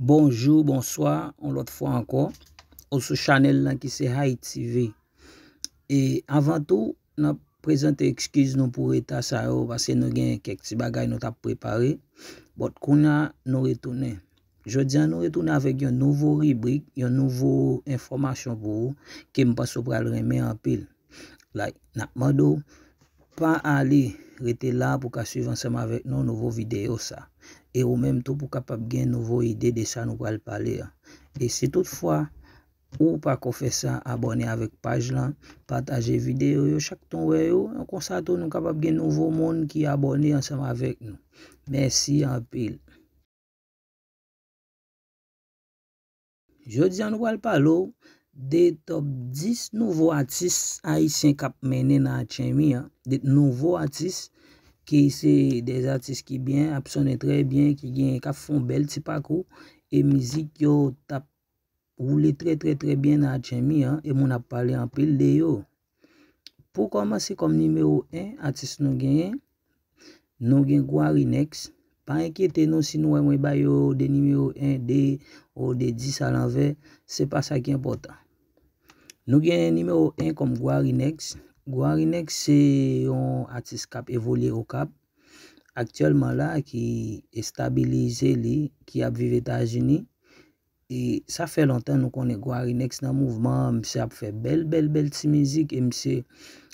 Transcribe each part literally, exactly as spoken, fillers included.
Bonjou, bonswa, yon lòt fwa ankò, ou sou chanèl lan ki se Haïti V. E avan tou, n ap prezante ekskiz nou pou reta sa yo, paske nou gen kèk ti bagay nou t ap prepare. But kounye a, nou retounen. Jodi a, nou retounen avèk yon nouvo ribrik, yon nouvo enfòmasyon pou ou, ke m panse w pral renmen anpil. Like, n ap mande w, pa ale, rete la pou w ka swiv ansanm avèk nou nouvo videyo sa. E ou menm tou pou w kapab gen nouvo ide de sa nou pral pale a. E si toutfwa ou pako fè sa, abòne avèk paj lan, pataje videyo yo chak tan w wè yo, konsa tou nou kapab gen nouvo moun ki abòne ansanm avèk nou. Mèsi anpil. Jodi a nou pral pale w de top dis nouvo atis ayisyen k ap mennen nan Atchèmi an, de nouvo atis ki se de atis ki byen, ap sonnen trè byen, ki gen, k ap fè yon bèl ti pakou, e mizik yo t ap woule trè, trè, trè byen nan Atchèmi an, e moun ap pale anpil de yo. Pou kòmanse, kòm nimewo en, atis nou genyen, nou gen Guarinex. Pa enkyete nou si nou wè mwen ba yo de nimewo en, de, ou de dis alanvè, se pa sa ki enpòtan. Nou gen nimewo en kòm Guarinex. Guarinex se yon atis k ap evolye Okap. Aktyèlman la, ki estabilize li, ki ap viv Etazini. E sa fè lontan nou konnen Guarinex nan mouvman, misye ap fè bèl, bèl, bèl ti mizik, e misye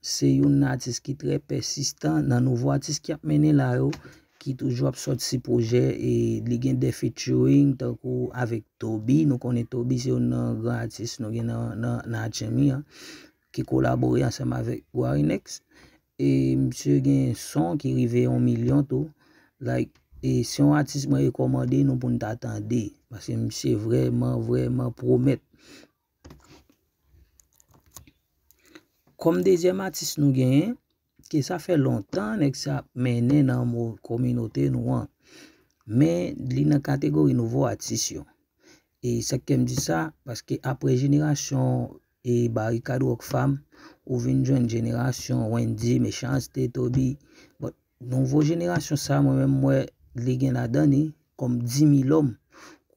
se youn nan atis ki trè pèsistan nan nouvo atis ki ap mennen la yo, ki toujou ap sòti pwojè, e li gen de featuring, tankou avèk Toby, nou konnen Toby se youn nan gran atis nou gen nan, nan, nan Atchèmi an, ki kolabore ansanm avèk Guarinex. E misye gen son ki rive yon milyon tou. Like, e se yon atis mwen rekòmande nou pou n ta tande, paske misye vrèman, vrèman pwomèt. Kòm dezyèm atis nou genyen, ke sa fè lontan nèg sa ap mennen nan mo-, kominote nou an. Men li nan kategori nouvo atis yo. E sa k fè m di sa, paske apre jenerasyon e Barikad Rock Fam, ou vin jwenn jenerasyon Wendy, Mechanste, Toby. But nouvo jenerasyon sa, mwen menm, m wè li gen ladan li kòm Dimi Lòm.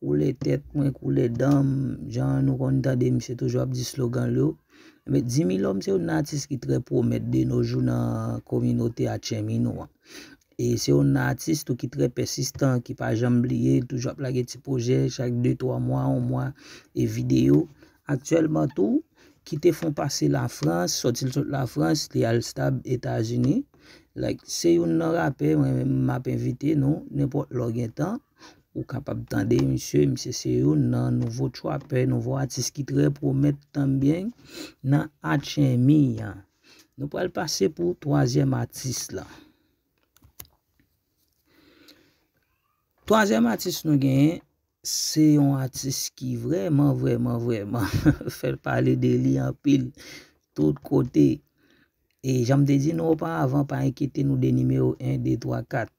Koulè tèt mwen, koulè dan m, jan nou konn tande misye toujou ap di slogan l yo. Men Dimi Lòm se youn nan atis ki trè pwomèt de nos jours nan kominote Atchèmi nou an. E se youn nan atis tou ki trè pèsistan, ki pa janm bliye, li toujou ap lage ti pwojè chak de, twa mwa, yon mwa, e videyo. Aktyèlman tou, ki te fon pase Lafrans, sòti l sot Lafrans, li al stab Etazini. Like, se youn nan rapè, mwen menm, m ap envite nou, nenpòt lè w gen tan, ou kapab tande misye, misye se youn nan nouvo trapè, nouvo atis ki trè pwomèt tanbyen nan Atchèmi an. Nou pral pase pou twazyèm atis la. Twazyèm atis nou genyen, se yon atis ki vrèman, vrèman, vrèman fè pale de li anpil tout kote. E jan m te di nou oparavan, pa enkyete nou de nimewo en, de, twa, kat.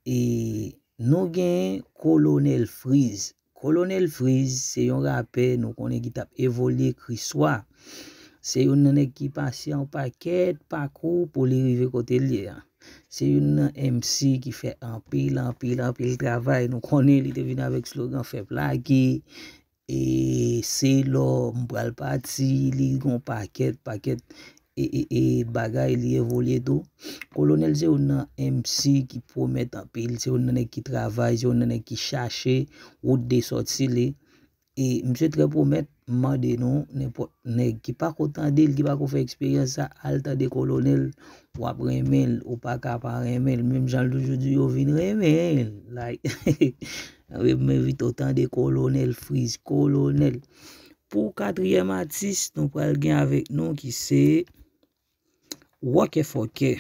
E nou gen Kolonèl Freeze. Kolonèl Freeze se yon rapè nou konnen ki t ap evolye Kriswa. Se youn nan nèg ki pase yon pakèt pakou pou li rive kote l ye a. Se youn nan M C ki fè anpil, anpil, anpil travay. Nou konnen li te vin avèk slogan fè plage, e se lò m pral pati, li gon pakèt, pakèt, e, e, e bagay li evolye tou. Kolonèl se youn nan M C ki pwomèt anpil, se youn nan nèg ki travay, se youn nan nèg ki chache wout de sòti li. E misye trè pwomèt, m mande nou, nenpòt nèg ki pako tande l, ki pako fè eksperyans sa, al tande Kolonèl, w ap renmen l, ou pa ka pa renmen l, menm jan l toujou di yo vin renmen l, like, m envite w tande Kolonèl Freeze, Kolonèl. Pou katriyèm atis, nou pral gen avèk nou ki se Wòkè Fòkè.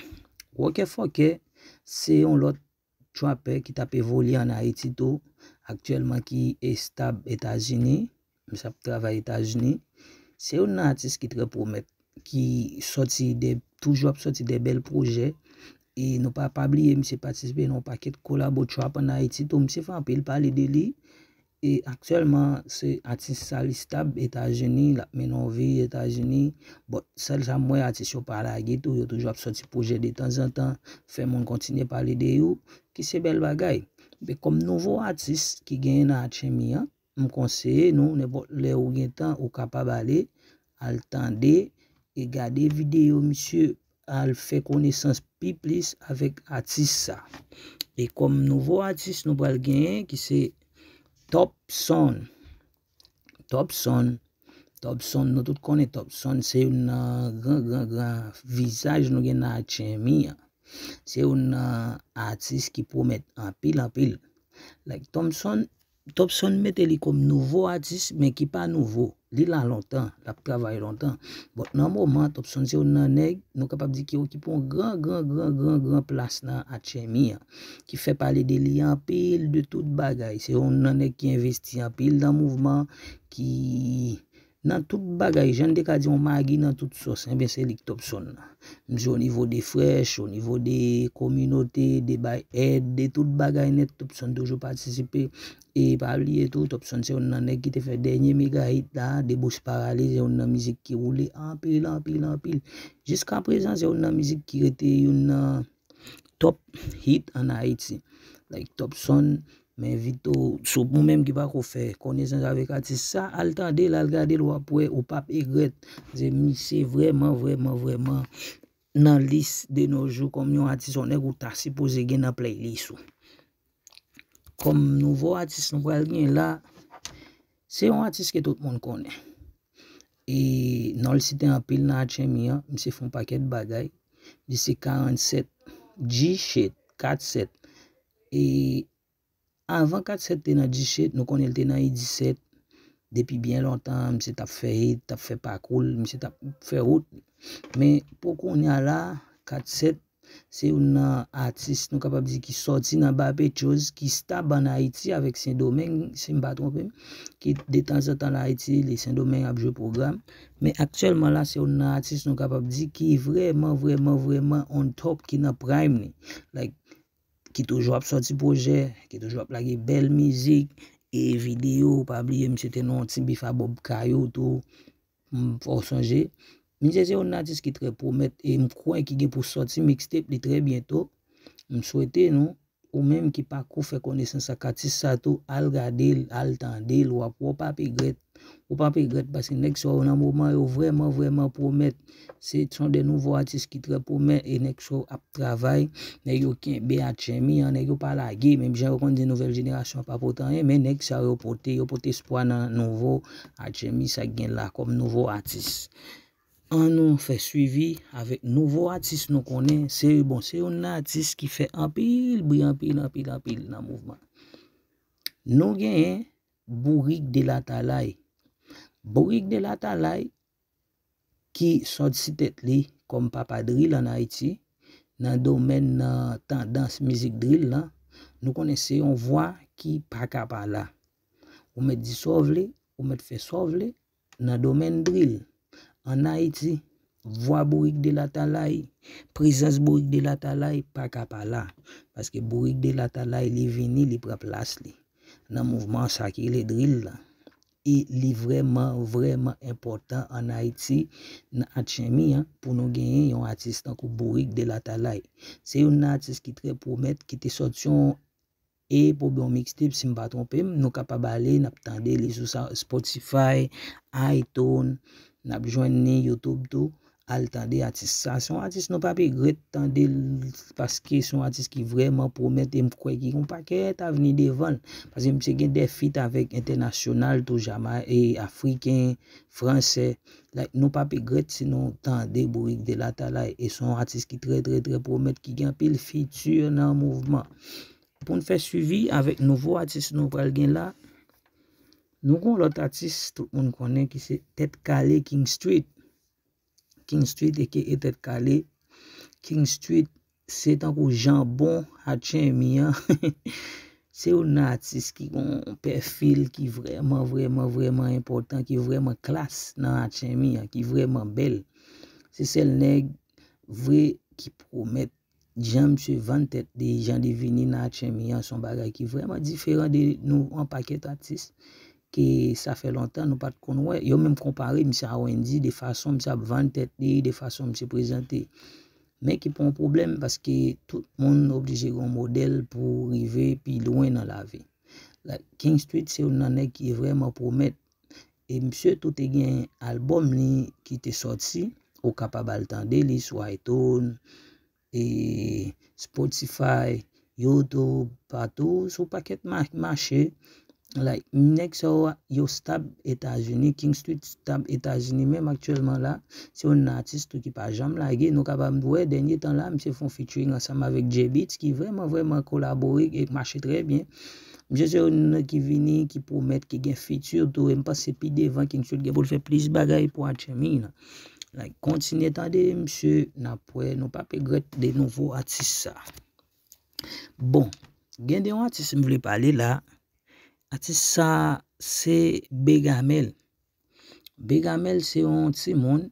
Wòkè Fòkè, se yon lòt trapè ki t ap evolye ann Ayiti tou, aktyèlman ki estab Etazini, misye ap travay Etazini. Se youn nan atis ki trè pwomèt, ki sòti de, toujou ap sòti de bèl pwojè. E nou pa, pa bliye, misye patisipe nan yon pakèt kolabo trap ann Ayiti tou. Misye fè anpil pale de li. E aktyèlman, se atis sa li stab Etazini, l ap mennen yon vi Etazini. But, sèl sa m wè, atis yo pa lage tou, yo toujou ap sòti pwojè de tanzantan, fè moun kontinye pale de yo, ki se bèl bagay. Men kòm nouvo atis ki genyen nan Atchemi an, m konseye nou, nenpòt lè ou gen tan, ou kapab ale, al tande e gade videyo misye, al fè konesans pi plis avèk atis sa. E kòm nouvo atis nou pral genyen ki se Top Son. Top Son. Top Son, nou tout konnen Top Son se youn nan gran, gran, gran vizaj nou gen nan Atchemi an. Se youn nan atis ki pwomèt anpil, anpil. Like Thompson, Topson mete li kòm nouvo atis, men ki pa nouvo. Li la lontan, l ap travay lontan. But nan moman, Topson se youn nan nèg, nou kapab di ki okipe yon gran, gran, gran, gran, gran plas nan Atchemi an, ki fè pale de li anpil de tout bagay. Se youn nan nèg ki envesti anpil nan mouvman, ki nan tout bagay, jan n te ka di yon magi nan tout sòs, enben se li k Topson nan. Misye o nivo de frèch, o nivo de kominote, de bay èd, de tout bagay nèt, Topson toujou patisipe. E pa bliye tou, Topson se youn nan nèg ki te fè dènye mega hit la, Debouch Paralize, se youn nan mizik ki woule anpil, anpil, anpil. Jiska prezan, se youn nan mizik ki rete youn nan top hit an Ayiti. Like Topson, m envite w, sou ou menm ki pako fè konesans avèk atis sa, al tande l, al gade l, w ap wè, ou p ap egrèt. Se misye vrèman, vrèman, vrèman nan lis de nos jours kòm yon atis, yon nèg ou ta sipoze gen nan playlist ou. Kòm nouvo atis nou pral gen la, se yon atis ke tout moun konnen. E non l site anpil nan Atchemi an, misye fè yon pakèt bagay. Misye se karannsèt, G-Shit, kat sèt. E avan kat sèt te nan G-Shit, nou konnen l te nan I disèt. Depi byen lontan, misye t ap fè hit, t ap fè pakou l, misye t ap fè wout. Men pou kounye a la, kat sèt, se youn nan atis, nou kapab di, ki sòti nan Bapetchouz, ki stab ann Ayiti avèk Sendomeng, si m pa twonpe m, ki detanzantan la Ayiti, li Sendomeng ap jwe pwogram. Men aktyèlman la, se youn nan atis, nou kapab di, ki vrèman, vrèman, vrèman on top, ki nan prime li. Like, ki toujou ap sòti pwojè, ki toujou ap lage bèl mizik, e videyo, pa bliye, misye te nan yon ti bif a Bob Kayou tou, m fè w sonje. Misye se youn nan atis ki trè pwomèt, e m kwè ki gen pou sòti mixtape li trè byento. M swete nou, ou menm ki pako fè konesans ak atis sa tou, al gade l, al tande l, w ap wè w p ap egrèt. Ou p ap egrèt, paske nèg sa yo nan moman yo vrèman, vrèman pwomèt. Se son de nouvo atis ki trè pwomèt e nèg sa yo ap travay. Nèg yo kenbe Atchemi an, nèg yo pa lage. Menm jan yo konn di nouvèl jenerasyon an pa pote anyen, men nèg sa yo pote, yo pote espwa nan nouvo Atchemi sa k gen la kòm nouvo atis. Ann nou fè swivi avèk nouvo atis nou konnen, se bon, se youn nan atis ki fè anpil bri, anpil, anpil, anpil nan mouvman. Nou genyen Bourik de Latalay. Bourik de Latalay ki sòti tèt li kòm papa drill ann Ayiti, nan domèn, nan tandans mizik drill lan, nou konnen se yon vwa ki pa ka pa la. Ou mèt di sa w vle, ou mèt fè sa w vle, nan domèn drill. Ann Ayiti, vwa Bourik de Latalay, prezans Bourik de Latalay pa ka pa la. Paske Bourik de Latalay, li vini, li pran plas li nan mouvman sa ki rele drill lan. E li vrèman, vrèman enpòtan ann Ayiti, nan Atchemi an, pou nou genyen yon atis tankou Bourik de Latalay. Se youn nan atis ki trè pwomèt, ki te sòti yon E pou bon mixtape, si m pa twonpe m, nou kapab ale, n ap tande li sou sa, Spotify, iTunes, n ap jwenn li YouTube tou. Al tande atis sa. Se yon atis nou p ap egrèt tande l, paske se yon atis ki vrèman pwomèt e m kwè ki gen yon pakèt avni devan l. Paske misye gen de feat avèk entènasyonal tou, jama-, e afriken, fransè. Like, nou p ap egrèt si nou tande Bourik de Latalay. E se yon atis ki trè, trè, trè pwomèt, ki gen anpil fiti nan mouvman. Pou n fè swivi avèk nouvo atis nou pral gen la, nou gon lòt atis tout moun konnen ki se Tèt Kale King Street. King Street, aka Tèt Kale. King Street, se tankou janbon Atchemi an. Se youn nan atis ki gon pèfil ki vrèman, vrèman, vrèman enpòtan, ki vrèman klas nan Atchemi an, ki vrèman bèl. Se sèl nèg vre ki pwomèt jan misye vann tèt li, jan li vini nan Atchemi an, se yon bagay ki vrèman diferan de nou, yon pakèt atis ke sa fè lontan nou pa t konn wè. Yo menm konpare misye a Wendyy, de fason misye ap vann tèt li, de fason misye prezante. Men ki pa yon pwoblèm, paske tout moun oblije gen yon modèl pou rive pi lwen nan lavi. Like, King Street se youn nan nèg ki vrèman pwomèt. E misye tou te gen albòm li ki te sòti, ou kapab al tande li sou iTunes, e Spotify, YouTube, patou, sou pakèt ma- mache. Like, nèg sa yo, yo stab Etazini, King Street stab Etazini menm aktyèlman la. Se yon atis tou ki pa janm lage. Nou kapab wè dènye tan la, misye fè yon featuring ansanm avèk J-Beatz ki vrèman, vrèman kolabore e mache trè byen. Misye se yon nèg ki vini, ki pwomèt, ki gen fiti tou. E m panse pi devan King Street gen pou l fè plis bagay pou Atchèmi nan. Like, kontinye tande misye, n ap wè, nou p ap regrèt de nouvo atis sa. Bon, gen de yon atis m vle pale la. Atis sa se Begamel. Begamel se yon timoun,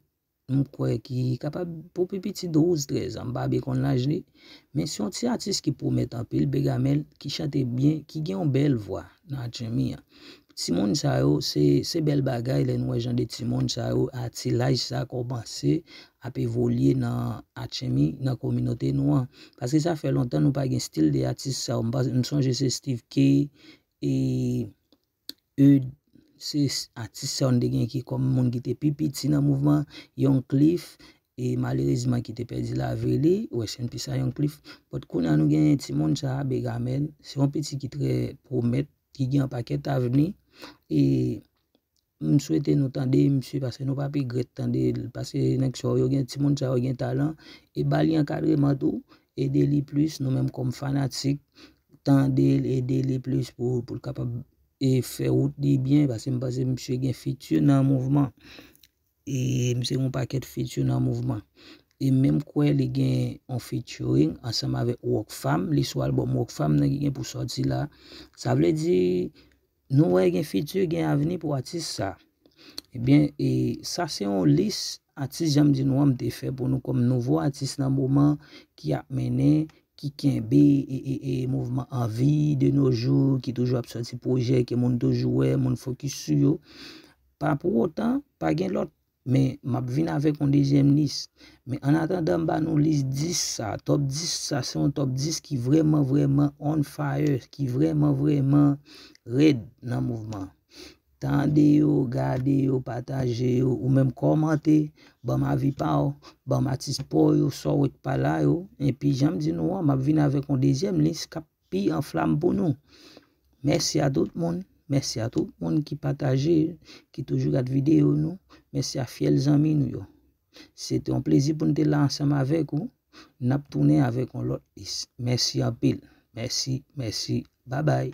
m kwè ki kapab pou pi piti douz, trèz an, m pa byen konn laj li. Men se yon ti atis ki pwomèt anpil, Begamel, ki chante byen, ki gen yon bèl vwa nan Atchèmi an. Timoun sa yo, se, se bèl bagay lè n wè jan de timoun sa yo, a ti laj sa, kòmanse ap evolye nan Atchèmi, nan kominote nou an. Paske sa fè lontan nou pa gen stil de atis sa yo. M pa, m sonje se Steve K, e, Eud, se s- atis sa yo n te gen ki kòm moun ki te pi piti nan mouvman, Young Cliff, e malerezman ki te pèdi lavi li, rest in peace a Young Cliff. But kounye a nou gen timoun sa a, Begamel, se yon piti ki trè pwomèt, ki gen yon pakèt avni, e m swete nou tande misye, paske nou p ap regrèt tande l, paske nèg sa yo gen, timoun sa yo gen talan, e ba li ankadreman tou, ede li plis, nou menm kòm fanatik, tande l, ede li plis pou, pou l kapab, e fè wout li byen, paske m panse misye gen fiti nan mouvman. E misye gen yon pakèt fiti nan mouvman. E menm kwè li gen yon featuring ansanm avèk Rockfam, li sou albòm Rockfam nan ki gen pou sòti la. Sa vle di, nou wè gen fiti, gen avni pou atis sa. Ebyen, e sa se yon lis atis, jan m di nou an, m te fè pou nou kòm nouvo atis nan moman ki ap mennen, ki kenbe e, e, e mouvman an vi de nos jours, ki toujou ap sòti pwojè ke moun toujou wè, moun fokis sou yo. Pa pou otan, pa gen lòt, men m ap vin avèk yon dezyèm lis. Men an atandan, m ba nou lis dis sa. Top dis sa, se yon top dis ki vrèman, vrèman on fire, ki vrèman, vrèman rèd nan mouvman. Tande yo, gade yo, pataje yo, ou menm kòmante, ban m avi pa w, ban m atis pa w yo, sa w wè k pa la yo. Epi, jan m di nou an, m ap vin avèk yon dezyèm lis k ap pi anflam pou nou. Mèsi a tout moun. Mèsi a tout moun ki pataje, ki toujou gad videyo nou. Mèsi a fiyèl zanmi nou yo. Se te yon plezi pou n te la ansanm avèk ou. N ap tounen avèk yon lòt lis. Mèsi anpil. Mèsi, mèsi. Babay.